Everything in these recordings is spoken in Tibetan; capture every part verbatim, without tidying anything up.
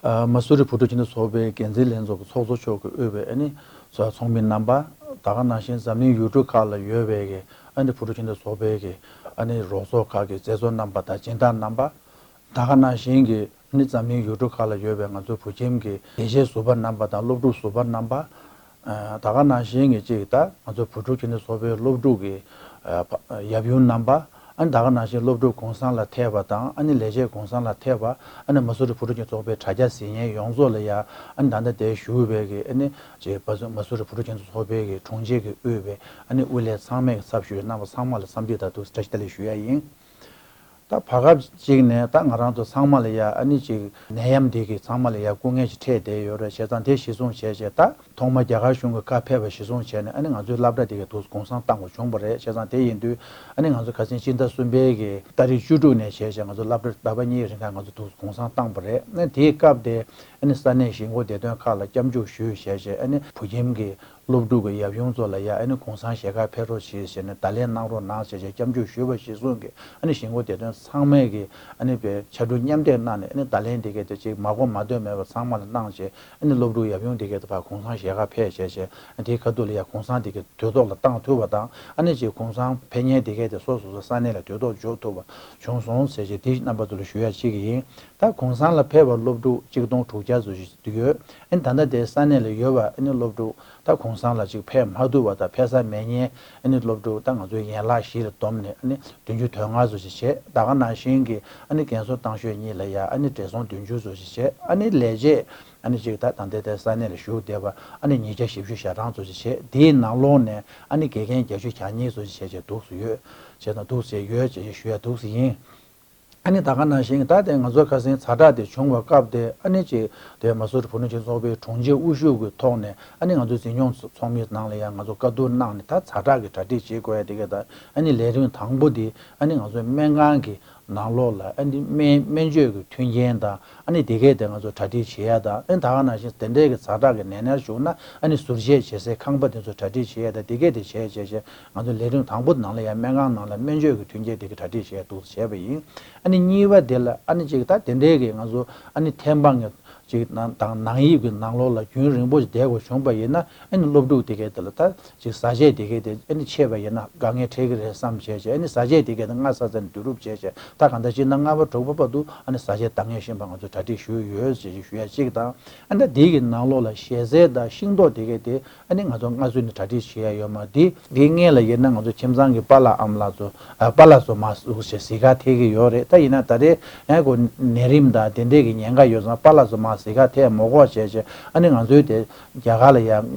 ཨ་མ་སུ་རི་བོད་ཕྲུག་སྤྱི་མཐུན་ཚོགས་པའི་འགན་འཛིན་ལྷན་ཚོགས་ཀྱི་ཚོགས་གཙོ་མཆོག་གིས་དབུས་པའི་ཨ་ནི་ཚོགས་མི་རྣམ་པ། ད་ག་ནང་བཞིན་འཛམ་གླིང་ཡུལ་གྲུ་ཁག་ལ་ཡོད་པའི་གི་ཨ་ནི་བོད་ཕྲུག་སྤྱི་མཐུན་ཚོགས་པའི་གི་ཨ་ནི་རོགས་ཚོགས་ཁག་གི་མཛད་གཙོ་རྣམ་པ་དང་སྦྱིན་བདག་རྣམ་པ། ད་ག་ནང་བཞིན་གྱི་ནི་འཛམ་གླིང་ཡུལ་གྲུ་ཁག་ལ་ཡོད་པའི་ང་ཚོའི་བོད་ཁྱིམ་གྱི་ལས་བྱེད་ཟུར་པ་རྣམ་པ་དང་སློབ་ཕྲུག་ཟུར་པ་རྣམ་པ། ཨ་ད་ག་ནང་བཞིན་གྱི་གཅིག་ད་ང་ཚོའི་བོད་ཕྲུག་སྤྱི་མཐུན་ཚོགས་པའི་སློབ་ཕྲུག་གི་ཨ་ཡབ་ཡུམ་རྣམ་པ། ཨ་ནི་ད་ག་ནང་བཞིན་སློབ་ཕྲུག་གུང་སེང་ལ་ཐེབས་པ་དང་ཨ་ནི་ལས་བྱེད་གུང་སེང་ལ་ཐེབས་པ། ཨ་ནི་མ་སུ་རི་བོད་ཕྲུག་སྤྱི་མཐུན་ཚོགས་པའི་དྲ་རྒྱ་གཟིགས་མཁན་ཡོངས་རྫོགས་ལ་ཡ་ཨ་ནི་ད་ལྟ་དེ་བཞུགས་པའི་གི་ཨ་ནི་ཅེ་མ་སུ་རི་བོད་ཕྲུག་སྤྱི་མཐུན་ཚོགས་པའི་གི་དྲུང་ཆེ་གི་དབུས་པའི་ཨ་ནི་དབུ་ལས་ཚང་མས་ཚབ་ཞུས་རྣམ་པ་ཚང་མ་ལ་འཚམས་འདྲི་དང་ཐུགས་བཀྲ་ཤིས་བདེ་ལེགས་ཞུ་ཡ་ཡིན། ད་བར་སྐབས་གཅིག་ནས་ད་ང་རང་ཚོ་ཚང་མ་ལ་ཡ་ཨ་ནི་ཅིག་ནད་ཡམས་འདི་གིས་ཚང་མ་ལ་ཡ་སྐུ་ངལ་ཅིག་འཕྲད་བསྡད་ཡོད་རེད། བྱས་ཙང་དེ་གཞི་བཟུང་བྱས་བྱས་ད་ཐོག་མ་རྒྱ་གར་གཞུང་གི་བཀའ་ཕེབས་པ་གཞི་བཟུང་བྱས་ནས་ཨ་ནི་ང་ཚོའི་སློབ་གྲྭ་འདི་ག་དུས་གུང་སེང་བཏང་དགོས་བྱུང་བ་རེད། བྱས་ཙང་དེ་ཡིན་དུས་ཨ་ནི་ང་ཚོ་ཁ་སང་སྤྱི་ཟླ་གསུམ་པའི་གི་ཏ་རིག་བཅུ་དྲུག་ནས་བྱས་བྱས་ང་ཚོ་སློབ་གྲྭ་ཟླ་བ་གཉིས་རིང་ག་ང་ཚོ་དུས་གུང་སེང་བཏང་བ་རེད། ཨ་ནི་དེའི་སྐབས་དེ་ཨ་ནི་ས་གནས་གཞིས་འགོ་བདེ་དོན་ཁག་ལ་སྐྱབས་འཇུག་ཞུས་བྱས་བྱས་ཨ་ནི་བོད་ཁྱིམ་གི་སློབ་ཕྲུག་གི་ཡབ་ཡུམ་ཚོ་ལ་ཡ་ཨ་ནི་གུང་སེང་ཞལ་ཁ་ཕེབས་རོགས་བྱེད་ཟེར་ནས་བརྡ་ལན་གནང་རོགས་གནང་ཟེར་བྱས་སྐྱབས་འཇུག་ཞུས་པ་གཞིར་བཟུང་གིས་ཨ་ནི་གཞིས་འགོ་བདེ་དོན་ཚང་མས་ཀྱིས་ཨ་ནི་པའི་ཕྱར་གྲུ་མཉམ་འདེགས་གནང་ནས་ཨ་ནི་བརྡ་ལན་དེ་གས་དེ་ཅིག་མ་གོ་མ་ཐོས་མེད་པ་ཚང་མ་ལ་གནང་བྱས་ཨ་ནི་སློབ་ཕྲུག་ཡབ་ཡུམ་དེ་གས་དེ་ཕར་གུང་སེང་ཞལ་ཁ་ཕེབས་བྱས་བྱས་ཨ་ནི་དེའི་ཁ་ཐུག་ལ་ཡ་གུང་སེང་དེ་གས་དུས་ཐོག་ལ་བཏང་ཐུབ་པ་དང་ཨ་ནི་ཅིག་གུང་སེང་ཕེབས་མཁན་དེ་གས་དེ་སོ་སོ་སོ་ས་གནས་ལ་དུས་ཐོག་འབྱོར་ཐུབ་པ་བྱུང་སོང་ཟེར་བྱས་དེ་རྣམ་པ་ཚོ་ལ་ཞུ་ཡ་གཅིག་ཡིན། ད་གུང་སེང་ལ་ཕེབས་པ་སློབ་ཕྲུག་གཅིག་སྟོང་དྲུག་བརྒྱ་ཙམ་ཞིག་ཡོད། ཨ་ནི་ད་ལྟ་དེ་ས་གནས་ལ་ཡོད་པ་ཨ་ནི་སློབ་ཕྲུག་ད་གུང་སེང་ལ་ཅིག་ཕེབས་མ་ཐུབ་པ་དང་ཕེབས་ས་མེད་མཁན་ཨ་ནི་སློབ་ཕྲུག་ད་ང་ཚོའི་ཡན་ལག་བཞི་ལ་བསྡོམས་ནས་ཨ་ནི་བདུན་ཅུ་དོན་ལྔ་ཙམ་ཞིག་བྱས། ད་ག་ནང་བཞིན་གྱི་ཨ་ནི་རྒན་གསོ་བཏང་ཤོས་གཉིས་ལ་ཡ་ཨ་ནི་བགྲེས་སོང་བདུན་ཅུ་ཙམ་ཞིག་བྱས། ཨ་ནི་ལས་བྱེད་ཨ་ནི་ཅིག་ད་ད་ལྟ་དེ་ས་གནས་ལ་བཞུགས་བསྡད་པ་ཨ་ནི་ཉིས་བརྒྱ་བཞི་བཅུ་ཞེ་གྲངས་ཙམ་ཞིག་བྱས། དེའི་ནང་ལོགས་ནས་ཨ་ནི་དགེ་རྒན་བརྒྱད་ཅུ་གྱ་གཉིས་ཙམ་ཞིག་བྱས་བྱས་འདུག་སེ་ཡོད། བྱས་ཙང་འདུག་སེ་ཡོད་ཅེས་ཞུ་ཡ་འདུག་སེ་ཡིན། ཨ་ནི་ད་ག་ནང་བཞིན་ད་དེ་ང་ཚོ་ཁ་སང་ཛ་དྲག་དེ་བྱུང་བའི་སྐབས་དེ་ཨ་ནི་ཅིག་དེ་མ་སུ་རི་བོད་ཕྲུག་སྤྱི་མཐུན་ཚོགས་པའི་དྲུང་ཆེ་དབུ་བཞུགས་ཀྱི་ཐོག་ནས་ཨ་ནི་ང་ཚོ་འཛིན་སྐྱོང་ཚོགས་མི་ནང་ལ་ཡང་ང་ཚོ་བཀའ་བསྡུར་གནང་ནས་ད་ཛ་དྲག་གི་གྲ་སྒྲིག་བྱེད་དགོས་ཡ་དེ་ག་ད་ཨ་ནི་ལས་རིམ་དང་པོ་དེ་ཨ་ནི་ང་ཚོའི་སྨན་ཁང་གི་ནང་ལོགས་ལ་ཨ་ནི་སྨན་སྨན་བཅོས་ཀྱི་མཐུན་རྐྱེན་དང་ཨ་ནི་དེ་གས་དེ་ང་ཚོ་གྲ་སྒྲིག་བྱེད་ཡ་དང་ཨ་ནི་ད་ག་ནང་བཞིན་དེ་འདྲའི་གི་ཛ་དྲག་གི་ནད་མནར་བྱུང་ན་ཨ་ནི་ཟུར་བཅད་བྱེད་སའི་ཁང་པ་དེ་ཚོ་གྲ་སྒྲིག་བྱེད་ཡ་དང་དེ་གས་དེ་བྱས་བྱས་བྱས། ང་ཚོ་ལས་རིམ་དང་པོ་ནང་ལ་ཡང་སྨན་ཁང་ནང་ལ་སྨན་བཅོས་ཀྱི་མཐུན་རྐྱེན་དེ་གི་གྲ་སྒྲིག་བྱས་འདུག་བྱས་པ་ཡིན། ཨ་ནི་གཉིས་པ་དེ་ལ་ཨ་ནི་ཅིག་ད་དེ་འདྲའི་གི་ང་ཚོ་ཨ་ནི་ཐེམ་སྤང་གི་ཅིག་ནང་དང་ནང་ཡིབ་ཀྱི་ནང་ལོགས་ལ་རྒྱུན་རིང་པོ་ཞིག་བསྡད་དགོས་བྱུང་པ་ཡིན་ན་ཨ་ནི་སློབ་ཕྲུག་དེ་གའི་དེ་ལ་ད་ཅིག་བཟའ་ཆས་དེ་གའི་དེ་ཨ་ནི་ཆད་པ་ཡིན་ན་དཀའ་ངལ་འཕྲད་ཀྱི་རེད་བསམ་བྱས་བྱས་ཨ་ནི་བཟའ་ཆས་དེ་གའི་དེ་སྔ་ས་ས་ནས་བསྡུ་རུབ་བྱས་བྱས་ད་གང་ལྟར་སྤྱི་ཟླ་ལྔ་པ་དྲུག་པ་བར་དུ་ཨ་ནི་བཟའ་ཆས་འདང་ངེས་བཞིན་པ་ང་ཚོ་གྲ་སྒྲིག་ཞུས་ཡོད་ཅེས་ཞུ་ཡ་གཅིག་དང་ཨ་ནི་དེ་གི་ནང་ལོགས་ལ་ཞལ་ཟས་དང་ཤིང་ཏོག་དེ་གའི་དེ། ཨ་ནི་ང་ཚོ་སྔ་ཚུད་ནས་གྲ་སྒྲིག་བྱེད་ཡ་ཡོད་མ་རེད། འདི་སྔོན་ལ་ཡིན་ན་ང་ཚོ་ཁྱིམ་ཚང་གི་པཱ་ལགས་ཨ་མ་ལགས་ཚོ་ཨ་པཱ་ལགས་ཚོ་མར་ཟུག་བྱས་གཟིགས་ག་ཐེག་གི་ཡོད་རེད། ད་ཡིན་ན་ད་རེས་ཨ་ཁོ་ནད་རིམས་དང་དེ་འདྲས་ཀྱི་ཉེན་ཁ་ཡོད་ཙང་པཱ་ལགས་ཚོ་མར་གཟིགས་ག་ཐེག་མ་དགོས་བྱས་བྱས་ཨ་ནི་ང་ཚོའི་དེ་རྒྱ་གར་ལ་ཡ་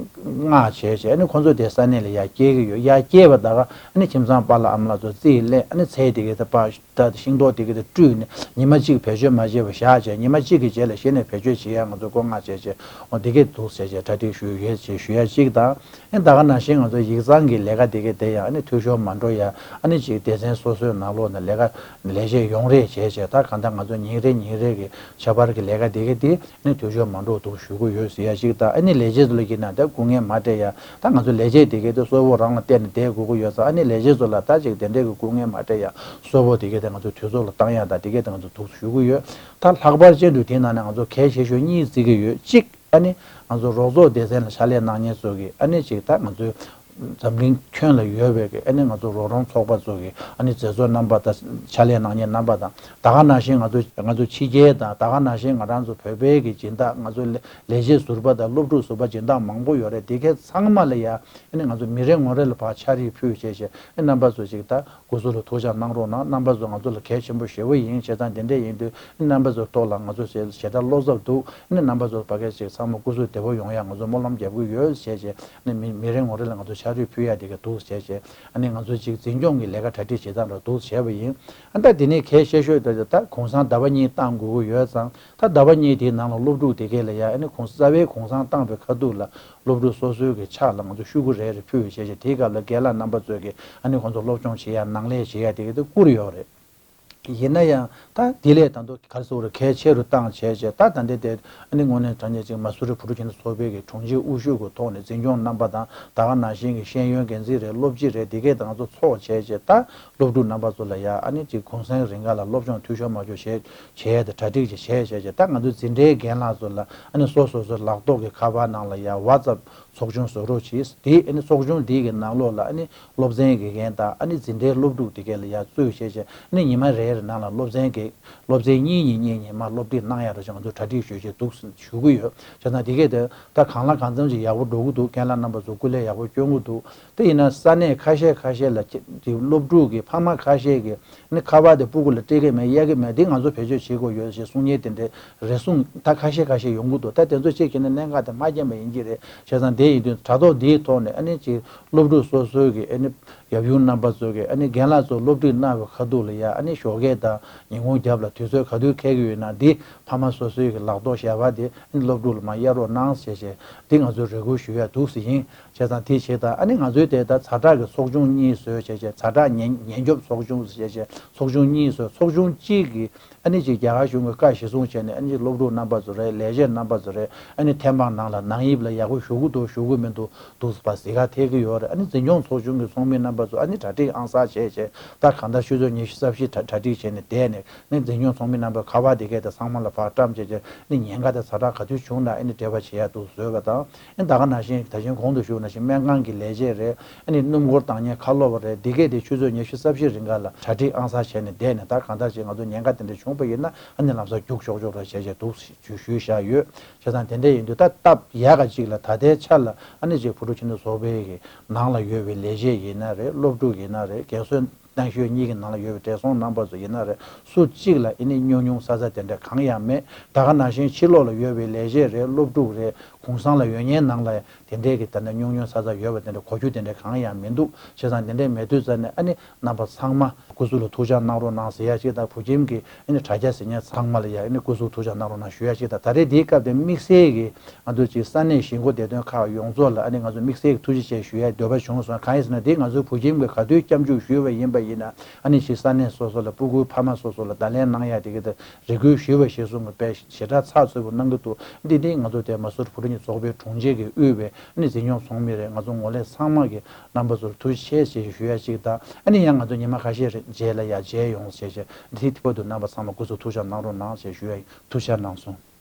མངགས་བྱས་བྱས་ཨ་ནི་ཁོ་ཚོ་དེ་ས་གནས་ལ་ཡ་སྐྱེལ་གི་ཡོད། ཡ་སྐྱེལ་བ་ད་ག་ཨ་ནི་ཁྱིམ་ཚང་པཱ་ལགས་ཨ་མ་ལགས་ཚོ་རྩིས་ལེན་ཨ་ནི་ཚལ་དེ་གའི་ད་པ། ད་ཤིང་ཏོག་དེ་ག་དེ་བཀྲུས་ནས་ཉི་མ་གཅིག་བེད་སྤྱོད་མ་བྱས་པ་བཞག་བྱས་ཉི་མ་གཅིག་གི་རྗེས་ལ་གཞི་ནས་བེད་སྤྱོད་བྱེད་ཡ་ང་ཚོ་བཀོད་མངགས་བྱས་བྱས་འོ་དེ་གས་འདུག་ཟེར་བྱས་གྲ་སྒྲིག་ཞུས་ཡོད་ཅེས་ཞུ་ཡ་གཅིག་དང་། ཨེ་ད་ག་ནང་བཞིན་ང་ཚོ་ཡིག་ཚང་གི་ལས་ཀ་དེ་གས་དེ་ཡང་ཨ་ནི་འཐུས་ཤོར་མ་འགྲོ་ཡ་ཨ་ནི་ཅིག་སྡེ་ཚན་སོ་སོའི་ནང་ལོགས་ནས་ལས་ཀ་ལས་བྱེད་ཡོང་རེས་བྱས་བྱས་ད་གང་ལྟར་ང་ཚོ་ཉིན་རེ་ཉིན་རེ་གི་ཁྱད་པར་གྱི་ལས་ཀ་དེ་གས་དེ་ནི་འཐུས་ཤོར་མ་འགྲོ་འདུག་ཞུ་གི་ཡོད་ཟེར་ཡ་ཞིག་དང་ཨ་ནི་ལས་བྱེད་ཚོ་ལ་ཡིན་ན་ད་སྐུ་ངལ་མ་འཕྲད་ཡ་ད་ང་ཚོ་ལས་བྱེད་དེ་གས་དེ་གསོ་བོ་རང་ལ་བརྟེན་ནས་བསྡད་དགོས་ཀྱི་ཡོད་ཙང་ཨ་ནི་ལས་བྱེད་ཚོ་ལ་ད་ཅིག་དེ་འདྲས་ཀྱི་སྐུ་ངལ་མ་འཕྲད་ཡ་གསོ་བོ་དེ་གས་དེ་ང་ཚོ་དུས་ཚོད་ལ་བཏང་ཡ་དང་དེ་གས་དེ་ང་ཚོ་འདུག་ཞུ་གི་ཡོད། ད་ལྷག་པར་ཅན་དུ་དེ་ནང་ནས་ང་ཚོ་གལ་ཆེ་ཤོས་གཉིས་བརྩི་གི་ཡོད། གཅིག་ཨ་ནི་ང་ཚོ་རོགས་ཚོགས་སྡེ་ཚན་ལ་ཕྱག་ལས་གནང་མཁན་ཚོ་གི་ཨ་ནི་ཅིག་ད་ང་ཚོའི་འཛམ་གླིང་ཁྱོན་ལ་ཡོད་པའི་གི་ཨ་ནི་ང་ཚོ་རོགས་རམ་ཚོགས་པ་ཚོ་གི་ཨ་ནི་མཛད་གཙོ་རྣམ་པ་དང་ཕྱག་ལས་གནང་མཁན་རྣམ་པ་དང་ད་ག་ནང་བཞིན་ང་ཚོ་ང་ཚོ་ཕྱི་རྒྱལ་དང་ད་ག་ནང་བཞིན་ང་རང་ཚོ་བོད་པའི་གི་སྦྱིན་བདག་ང་ཚོ་ལས་ལས་བྱེད་ཟུར་པ་དང་སློབ་ཕྲུག་ཟུར་པ་སྦྱིན་བདག་མང་པོ་ཡོད་རེད། དེ་གའི་ཚང་མ་ལ་ཡ་ཨ་ནི་ང་ཚོ་མི་རེ་ངོ་རེ་ལ་ཕར་ཕྱག་རིས་ཕུལ་བྱས་བྱས་ཨ་རྣམ་པ་ཚོ་ཅིག་ད་སྐུ་གཟུགས་ལ་ཐུགས་ཅག་གནང་རོགས་གནང་། རྣམ་པ་ཚོ་ང་ཚོ་ལ་གལ་ཆེན་པོ་ཞེ་པོ་ཡིན། བྱས་ཙང་དེ་འདྲས་ཡིན་དུས་ཨ་ནི་རྣམ་པ་ཚོའི་ཐོག་ལ་ང་ཚོ་ཞེ་ཞེ་དྲག་བློ་འཚབ་འདུག་ཨ་ནི་རྣམ་པ་ཚོ་ཕ་གི་ཅིག་ཚང་མ་སྐུ་གཟུགས་བདེ་པོ་ཡོང་ཡ་ང་ཚོ་སྨོན་ལམ་རྒྱབ་ཀྱི་ཡོད་བྱས་བྱས། ནི་མི་མི་རེ་ངོ་རེ་ལ་ང་ཚོ་ཕྱག་རིས་ཕུལ་ཡ་དེ་ག་འདུག་བྱས་བྱས། ཨ་ནི་ང་ཚོ་ཅིག་འཛིན་སྐྱོང་གི་ལས་ཀ་གྲ་སྒྲིག་བྱེད་སྟངས་ལ་འདུག་བྱས་པ་ཡིན། ཨ་ད་དེ་ནས་གལ་ཆེ་ཤོས་དེ་ད་གུང་སེང་ཟླ་བ་གཉིས་བཏང་དགོས་ཀྱི་ཡོད་ཙང་ད་ཟླ་བ་གཉིས་དེའི་ནང་ལ་སློབ་ཕྲུག་དེ་གས་ལ་ཡ་ཨ་ནི་གུང་རྩ་བའི་གུང་སེང་བཏང་བའི་ཁ་ཐུག་ལ་སློབ་ཕྲུག་སོ་སོའི་གི་ཕྱག་ལ་ང་ཚོ་ཤོག་གུ་རེ་རེ་ཕུལ་བྱས་བྱས་དེའི་སྐབས་ལ་རྒན་ལགས་རྣམ་པ་ཚོས་གི་ཨ་ནི་ཁོང་ཚོ་སློབ་སྦྱོང་བྱེད་ཡ་ནང་ལས་བྱེད་ཡ་དེ་གས་དེ་བསྐུར་ཡོད་རེད། ཡིན་ན་ཡང་ད་དེ་ལས་ད་དུང་ག་རེ་ཟེར་དགོས་རེད། གལ་ཆེ་རུ་བཏང་བྱས་བྱས་ད་ད་ལྟའི་དེ་ཨ་ནི་དངོས་གནས་དྲང་གནས་ཅིག་མ་སུ་རི་བུ་ཕྲུག་སྤྱི་མཐུན་ཚོགས་པའི་གི་དྲུང་ཆེ་དབུ་བཞུགས་ཀྱི་ཐོག་ནས་འཛིན་སྐྱོང་རྣམ་པ་དང་ད་ག་ནང་བཞིན་གྱི་ཤེས་ཡོན་འགན་འཛིན་རེད། སློབ་སྤྱི་རེད། དེ་གས་དང་ང་ཚོ་ཚོགས་བྱས་བྱས་ད་སློབ་ཕྲུག་རྣམ་པ་ཚོ་ལ་ཡ་ཨ་ནི་ཅིག་གུང་སེང་རིང་ག་ལ་སློབ་སྦྱོང་འཐུས་ཤོར་མ་བྱུང་བྱས་བྱས་ཏེ་གྲ་སྒྲིག་ཅིག་བྱས་བྱས་བྱས་ད་ང་ཚོའི་འཛིན་གྲྭའི་རྒན་ལགས་ཚོ་ལ་ཨ་ནི་སོ་སོ་སོའི་ལག་ཐོག་གི་ཁ་པར་ནང་ལ་ཡ་ཝ་ཙབ་ཚོགས་ཆུང་བཟོ་རོགས་གྱིས། དེ་ཨ་ནི་ཚོགས་ཆུང་དེ་གི་ནང་ལོགས་ལ་ཨ་ནི་སློབ་ཚན་དགེ་རྒན་དང་ཨ་ནི་འཛིན་གྲྭའི་སློབ་ཕྲུག་དེ་གས་ལ་ཡ་གཙོས་བྱས་བྱས་ཨ་ནི་ཉི་མ་རེ་རེ་ནང་ལ་སློབ་ཚན་དགེ་སློབ་ཚན་གཉིས་གཉིས་གཉིས་གཉིས་མར་སློབ་ཁྲིད་གནང་ཡག་རེ་བྱས་ང་ཚོས་གྲ་སྒྲིག་ཞུ་བྱས་འདུག་ཞུ་གི་ཡོད། བྱས་ཙང་དེ་གས་དེ་ད་གང་ལ་གང་འཚམ་ཞིག་ཡག་པོ་འགྲོ་གི་འདུག་རྒན་ལགས་རྣམ་པ་ཚོ་སྐུ་ལས་ཡག་པོ་སྐྱོན་གི་འདུག་དེ་ཡིན་ན་ས་གནས་ཁ་ཤས་ཁ་ཤས་ལ་ཅི་དེ་སློབ་ཕྲུག་གི་ཕ་མ་ཁ་ཤས་ཀྱིས་ནི་ཁ་པར་དེ་སྤུ་གུ་ལ་སྤྲད་ཀྱི་མེད། གཡར་གྱི་མེད། དེ་ང་ཚོ་བེད་སྤྱོད་བྱེད་དགོས་ཡོད་ཞེས་གསུང་མཁན་དེ་འདྲའི་རེ་ཟུང་ད་ཁ་ཤས་ཁ་ཤས་ཡོང་གི་འདུག་ད་དེ་ཚོ་ཅིག་བྱས་ན་གནད་འགག་དེ་མ་རྒྱན་པ་ཡིན་གྱི་རེད། བྱས་ཙང་དེ་ཡིན་དུས་དྲ་ཐོག་འདིའི་ཐོག་ནས་ཨ་ནི་ཅིག་སློབ་ཕྲུག་སོ་སོའི་གི་ཨ་ནི་ཡབ་ཡུམ་རྣམ་པ་ཚོ་གི་ཨ་ནི་རྒན་ལགས་ཚོ་སློབ་ཁྲིད་གནང་བའི་ཁ་ཐུག་ལ་ཡ་ཨ་ནི་ཞོགས་ཀས་དང་ཉིན་གུང་རྒྱབ་ལ་དུས་ཚོད་ག་དུས་འཁེལ་གྱི་ཡོད་ན་འདི་ཕ་མ་སོ་སོའི་གི་ལག་ཐོག་ཞལ་པར་དེ་ཨ་ནི་སློབ་ཕྲུག་ལ་མར་གཡར་རོགས་གནང་ཞེས་བྱས་འདི་ང་ཚོས་རེ་སྐུལ་ཞུ་ཡ་འདུག་ཟེར་ཡིན། བྱས་ཙང་དེ་བྱས་ཙང་ཨ་ནི་ང་ཚོའི་དེ་ལྟར་ཛ་དྲག་གི་ཚོགས་ཆུང་གཉིས་བཟོས་བྱས་བྱས་ཛ་དྲག་ཉེན་ཉེན་སྐྱོབ་ཚོགས་ཆུང་ཟེར་བྱས་བྱས་ཚོགས་ཆུང་གཉིས་བཟོས། ཚོགས་ཆུང་གཅིག་གིས་ཨ་ནི་ཅིག་རྒྱ་གར་གཞུང་གི་བཀའ་གཞིར་བཟུང་བྱས་ནས་ཨ་ནི་སློབ་ཕྲུག་རྣམ་པ་ཚོ་རེད། ལས་བྱེད་རྣམ་པ་ཚོ་རེད། ཨ་ནི་ཐེམ་སྤང་ནང་ལ་ནང་དབྱིབས་ལ་ཡག་པོ་ཞུགས་ཀྱི་འདུག་ཞུགས་ཀྱི་མི་འདུག་འདུག་པ་གཟིགས་ག་ཐེབས་ཀྱི་ཡོད་རེད། ཨ་ནི་འཛིན་སྐྱོང་ཚོགས་ཆུང་གི་ཚོགས་མི་རྣམ་པ་ཚོ་ཨ་ནི་གྲ་སྒྲིག་ཨང་གསར་བྱས་བྱས་ད་གང་ལྟར་ཆུ་ཚོད་ཉི་ཤུ་རྩ་བཞི་གྲ་གྲ་སྒྲིག་བྱས་ནས་བསྡད་ནས་ནི་འཛིན་སྐྱོང་ཚོགས་མི་རྣམ་པས་ཁ་པར་དེ་གས་དེ་ཚང་མ་ལ་ཕར་བཀྲམ་བྱས་བྱས་ནི་ཉེན་ཁ་དེ་ཛ་དྲག་ག་དུས་བྱུང་ན་ཨ་ནི་འབྲེལ་བ་བྱེད་ཡ་འདུག་བཟོས་པ་དང་། ཨ་ནི་ད་ག་ནང་བཞིན་ད་གིན་གོང་དུ་ཞུས་ནང་བཞིན་སྨན་ཁང་གི་ལས་བྱེད་རེད། ཨ་ནི་སྣུམ་འཁོར་བཏང་མཁན་ཁ་ལོ་བ་རེད། འདི་གས་དེ་ཆུ་ཚོད་ཉི་ཤུ་རྩ་བཞི་རིང་ག་ལ་གྲ་སྒྲིག་ཨང་གསར་བྱས་ནས་བསྡད་ནས་ད་གང་ལྟར་ཅིག་ང་ཚོ་ཉེན་ཁ་དེ་འདྲ་བྱུང་པ་ཡིན་ན་ཨ་ནི་ལམ་སང་རྒྱུགས་ཆོག་ཆོག་རེད་བྱས་བྱས་འདུག་ཞུ་ཞུས་བཞག་ཡོད། བྱས་ཙང་དེ་འདྲ་ཡིན་དུས་ད་སྟབས་ཡག་ག་ཅིག་ལ་ད་ལྟའི་ཆ་ལ་ཨ་ནི་ཅིག་བུ་ཕྲུག་སྤྱི་མཐུན་ཚོགས་པའི་གི་ནང་ལ་ཡོད་པའི་ལས་བྱེད་ཡིན་ན་རེད། སློབ་ཕྲུག་ཡིན་ན་རེད། རྒན་གསོ་སྟངས་ཤོས་གཉིས་ཀྱི་ནང་ལ་ཡོད་པའི་བགྲེས་སོང་རྣམ་པ་ཚོ་ཡིན་ན་རེད། སུ་གཅིག་ལ་ཨ་ནི་ཉུང་ཉུང་ས་ས་དེ་འདྲ་གང་ཡང་མེད། ད་ག་ནང་བཞིན་ཕྱི་ལོགས་ལ་ཡོད་པའི་ལས་བྱེད་རེད། སློབ་ཕྲུག་རེད། གུང་སེང་ལ་ཡོད་མཁན་ནང་ལ་དེ་འདྲའི་གི་ད་ནི་ཉུང་ཉུང་ས་ས་ཡོད་པ་དེ་འདྲ་གོ་རྒྱུ་དེ་འདྲ་གང་ཡང་མི་འདུག་བྱས་ཙང་དེ་འདྲའི་མེད་དུས་ཙ་ནས་ཨ་ནི་རྣམ་པ་ཚང་མ་སྐུ་གཟུགས་ལ་ཐུགས་ཅག་གནང་རོགས་གནང་ཟེར་ཡ་ཅིག་དང་། བོད་ཁྱིམ་གྱི་ཨ་ནི་དྲ་རྒྱ་ཟེར་མཁན་ཚང་མ་ལ་ཡ་ཨ་ནི་སྐུ་གཟུགས་ཐུགས་ཅག་གནང་རོགས་གནང་ཞུ་ཡ་ཅིག་དང་། ད་རེས་འདིའི་སྐབས་དེ་དམིགས་བསལ་གྱི་ང་ཚོ་ཅིག་ས་གནས་གཞིས་འགོ་བདེ་དོན་ཁག་ཡོངས་རྫོགས་ལ་ཨ་ནི་ང་ཚོ་དམིགས་བསལ་གྱི་ཐུགས་རྗེ་ཆེ་ཞུ་ཡ་འདོད་པ་བྱུང་སོང་། གང་ཡིན་ཟེར་ན་འདི་ང་ཚོའི་བོད་ཁྱིམ་གྱི་ག་དུས་སྐྱབས་འཇུག་ཞུས་པ་ཡིན་པ་ཡིན་ན་ཨ་ནི་ཅིག་ས་གནས་སོ་སོ་ལ་སྤུ་གུའི་ཕ་མ་སོ་སོ་ལ་བརྡ་ལན་གནང་ཡ་དེ་གི་དེ་རེ་སྐུལ་ཞུས་པ་གཞིར་བཟུང་གི་དཔེ་ཞེ་དྲག་ཚགས་ཚུད་པོ་གནང་གི་འདུག་འདི་འདི་ང་ཚོ་དེ་མ་སུ་རི་བུ་ཕྲུག་གཉིས་ཚོགས་པའི་དྲུང་ཆེ་གིས་དབུས་པའི་ནི་འཛིན་སྐྱོང་ཚོགས་མི་རེད། ང་ཚོ་ངོས་ལེན་ཚང་མ་གི་རྣམ་པ་ཚོར་ཐུགས་རྗེ་ཆེ་ཞེས་ཞུ་ཡ་གཅིག་དང་། ཨ་ནི་ཡང་ང་ཚོ་ཉི་མ་ཁ་ཤས་རེ་རྗེས་ལ་ཡ་མཇལ་ཡོང་ཞེས་བྱས་འདི་ཐད་ཀར་དུ་རྣམ་པ་ཚང་མ་སྐུ་གཟུགས་ཐུགས་ཅག་གནང་རོགས་གནང་ཞེས་ཞུ་ཡ་ཡིན། ཐུགས་ཆེ་གནང་སོང་།